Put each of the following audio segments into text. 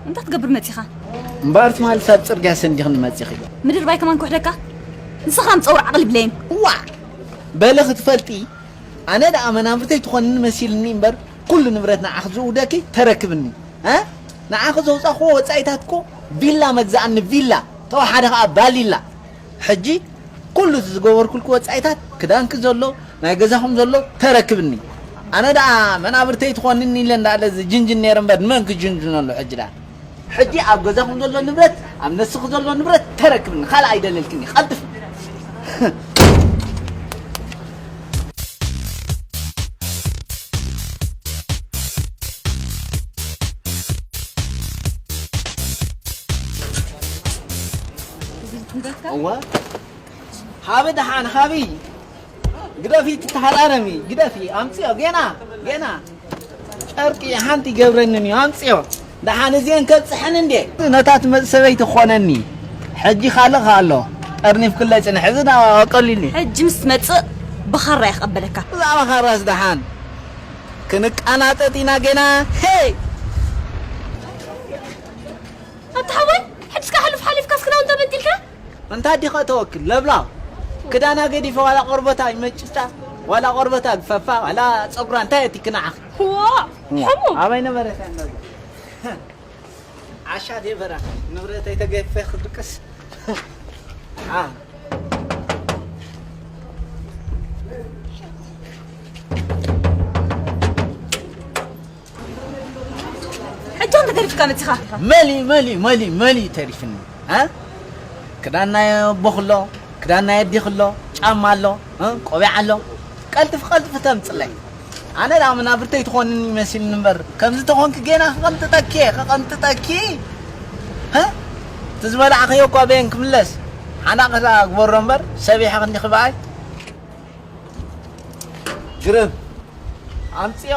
እንታይ ትገብር መጺኻ? እምበኣር ትማሊ ሳብ ጽርግያ ሰንዲኽኒ መጺኺ። ምድርባይ ከማን ክውሕደካ? ንስኻ ምጸውር ዓቕሊ ብሌን። እዋ! በለ ክትፈልጢ፣ ኣነ ደኣ መናብርተይ ትኾንኒ መሲልኒ እምበር፣ ኩሉ ንብረት ንዓኺ ዝእውደኪ ተረክብኒ። እ? ንዓኺ ዘውጻእክዎ ወጻኢታት እኮ ቪላ መግዛእኒ፣ ቪላ። ተወሓደ ከኣ ባሊላ። ሕጂ ኩሉ እቲ ዝገበርኩልኪ ወጻኢታት፣ ክዳንኪ ዘሎ፣ ናይ ገዛኹም ዘሎ ተረክብኒ። ኣነ ደኣ መናብርተይ ትኾንኒ ኢለ እንዳለ ዝጅንጅን ነይረ እምበር፣ ንመን ክጅንጅነሉ ሕጂ ደኣ? ሕጂ ኣብ ገዛኹም ዘሎ ንብረት፣ ኣብ ነስኺ ዘሎ ንብረት ተረክብኒ። ካልእ ኣይደለልክን እየ። ቀልጥፍ። እዋ፣ ሃቢ ደሓን፣ ሃቢ። ግደፊ፣ ትተሃራረሚ፣ ግደፊ፣ ኣምጽዮ፣ ጌና፣ ጌና። ጨርቂ ሓንቲ ይገብረንን እዩ፣ ኣምጽዮ። ደሓን እዚአን ከብጽሐን እንዴ? ነታ ትመጽእ ሰበይቲ ክኾነኒ። ሕጂ ካልእ ኣሎ። ጠርኒፍ ክለ ጽንሕ፣ እዚ ዳ ቀሊል እዩ። ሕጂ ምስ ትመጽእ ብኻራ እየ ክቐበለካ። ብዛዕባ ካራስ ደሓን። ክንቃናጠጥ ኢና ጌና። ሄይ! ኣታ ሓወይ፣ ሕጂ እስካ ሕሉፍ ሓሊፍካስ ክዳውንታ በንጢልካ? እንታ ዲኻ ተወክል ለብላው። ክዳና ገዲፈ ዋላ ቆርበታ ይመጭጫ፣ ዋላ ቆርበታ ግፈፋ፣ ዋላ ጸጉራ እንታይ እቲ ክናዓኽ? ዋ፣ ሕሙ። ኣበይ ነበረት ያንዳ? ዓሻ ደበራ፣ ንብረተይ ተገፈ ክድቅስ። አ። ሕጂ እንታይ ተሪፍካ መጺኻ? መሊ፣ መሊ፣ መሊ፣ መሊ ተሪፍኒ። እ? ክዳን ናይ ኣቦኺ ኣሎ፣ ክዳን ናይ ኣዴኺ ኣሎ፣ ጫማ ኣሎ፣ እ? ቆቢዕ ኣሎ። ቀልጥፍ፣ ቀልጥፍ ተምጽለይ። ኣነ ደኣ መናብርተይ ትኾንኒ መሲልኒ እምበር፣ ከምዚ ተኾንኪ ጌና ክቐንጥጠኪ እየ፣ ክቐንጥጠኪ። እ? እቲ ዝበላዕኽዮ እኳ በየን ክምለስ? ሓናቕላ ግበሮ እምበር፣ ሰቢሐ ክንዲኺ በኣይ። ግርም። ኣምጽዮ።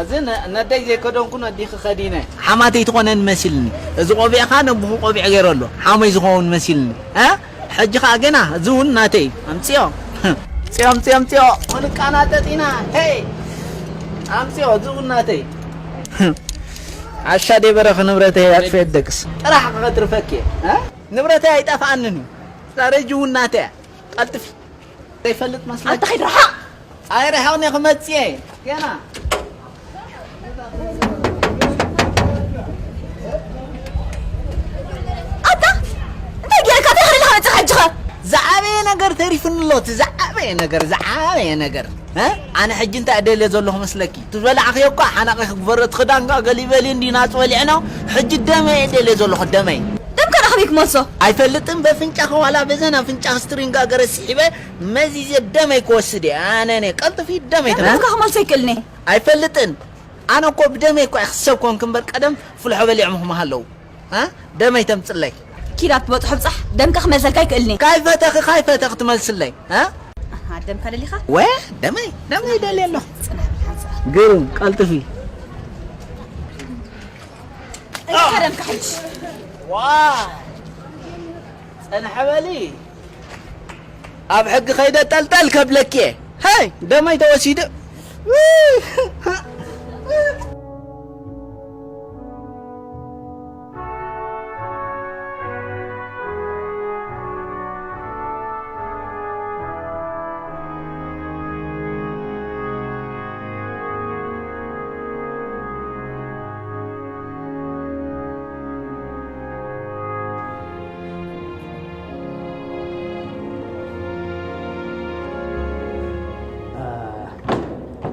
እዚ ነ-፣ ነደይ ዘይከደንኩ ነዲኺ ከዲነ። ሓማተይ ትኾነን መሲልኒ። እዚ ቆቢዕኻ ነብኹ ቆቢዕ ገይሩ ኣሎ። ሓመይ ዝኸውን መሲልኒ። እ? ሕጂ ኸኣ ገና እዚ እውን ናተይ እዩ። ኣምጽዮ። ኣምጽዮ፣ ኣምጽዮ፣ ኣምጽዮ። ክንቃናጠጥ ኢና። ሄይ! ኣምጽዮ፣ እዚ እውን ናተይ። ዓሻ ደበረ ንብረተይ ኣጥፍኤት ደቅስ። ጥራሕ ከተትርፈኪ እየ። እ? ንብረተይ ኣይጠፍኣንን እዩ። ዛሬ ሕጂ እውን ናተይ እያ። ቀልጥፊ። ዘይፈልጥ መስለኪ? ኣታ ኺድ ርሓቕ! ኣይርሕቕን እየ ክመጽእ እየ። ገና። ኣታ! እንታይ ገይርካ? እንታይ ኸሪልካ መጺኻ ሕጂ ኸ? ዝዓበየ ነገር ተሪፉኒ ኣሎ፣ እቲ ዝዓበየ ነገር፣ ዝዓበየ ነገር። እ? ኣነ ሕጂ እንታይ እደልየ ዘለኹ መስለኪ? እቲ ዝበላዕኽዮ እኳ ሓናቒ ክግበሮ፣ እቲ ክዳን ከኣ ገሊኡ በልዩ እንዲ ናጹ በሊዕኖ፣ ሕጂ ደመይ እየ እደልየ ዘለኹ፣ ደመይ። ደምካ ዶ ከመይ ክመልሶ? ኣይፈልጥን፣ በፍንጫኺ ዋላ በዘን ኣፍንጫኺ ስትሪንጋ ገረ ስሒበ መዚዘ ደመይ ክወስድ እየ። ኣነ ነይ ቀልጥፊ ደመይ ተመልከት። ደምካ ክመልሶ ይክእልኒ። ኣይፈልጥን። ኣነ እኮ ብደመይ እኮ እየ ክሰብ ኮንክ እምበር ቀደም ፍልሖ በሊዖም ምሃለዉ። እ? ደመይ ተምጽለይ። ኪድ ኣብ ትበጽሖ ብጻሕ፣ ደምካ ክመልሰልካ ኣይክእልኒ። ካይፈተኺ፣ ካይፈተኺ ትመልስለይ። እ? ኣሃ፣ ደምካ ደሊኻ? ወ-፣ ደመይ፣ ደመይ ደልየ ኣለኹ። ጽናሕ፣ ሓንሳእ። ግርም፣ ቀልጥፊ። እንታይ ደምካ ሕጂ? ዋ! ጽንሕ በሊ። ኣብ ሕጊ ከይደ ጠልጠል ከብለኪ እየ። ሃይ፣ ደመይ ተወሲዱ።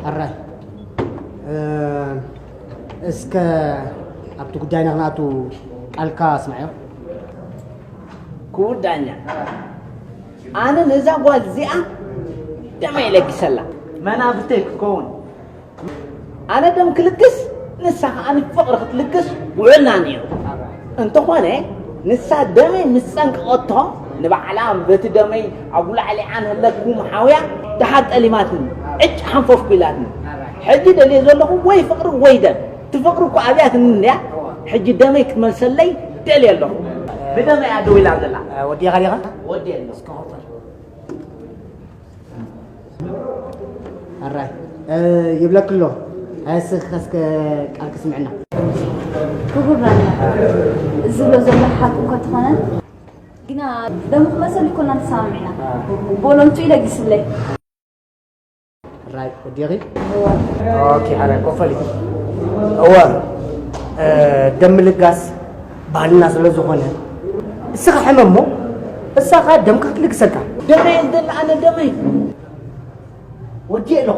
ኣራይ፣ እ፣ እስከ ኣብቲ ጉዳይና ክንኣቱ ቃልካ ኣስምዓዮ። ክቡር ዳኛ፣ ኣነ ነዛ ጓል እዚኣ ደመይ ለጊሰላ። መናብርተይ ክትከውን። ኣነ ደም ክልግስ፣ ንሳ ከኣ ፍቕሪ ክትልግስ ውዕልና ነይሩ። እንተኾነ፣ ንሳ ደመይ ምስ ጸንቀቐቶ፣ ንባዕላ በቲ ደመይ ኣጉላዕሊዓ ንህለኩም ሓውያ ደሓር ጠሊማትኒ፣ ዕጭ ሓንፈፍኩ ኢላትኒ። ሕጂ ደልየ ዘለኹ ወይ ፍቕሪ ወይ ደም። እቲ ፍቕሪ እኮ ኣብያትኒ እንድያ፣ ሕጂ ደመይ ክትመልሰለይ ደልየ ኣለኹ። ብደመይ እያ ደው ኢላ ዘላ። ወዲኻ ዲኻ? ወዲየ ኣለኹ። ኣራይ፣ እ፣ ይብለኪ ኣሎ። ኣይ፣ እስኺ እስከ ቃልኪ ስምዕና። ክቡር ዳኛ፣ ዝብሎ ዘሎ ሓቂ እኳ ተኾነ፣ ግና ደሙ ክመሰል ይኮና ተሰማሚዕና። ቦሎንቱ ይለግስለይ። ራይ ወዲኺ። ኦኬ፣ ሓራይ ኮፈሊ። እወ፣ እ፣ ደም ምልጋስ ባህልና ስለ ዝኾነ፣ እስኻ ሕመሞ፣ እሳ ኸኣ ደምካ ክትልግሰካ። ደመይ እንተለ ኣነ ደመይ ወዲእ ኣለኹ።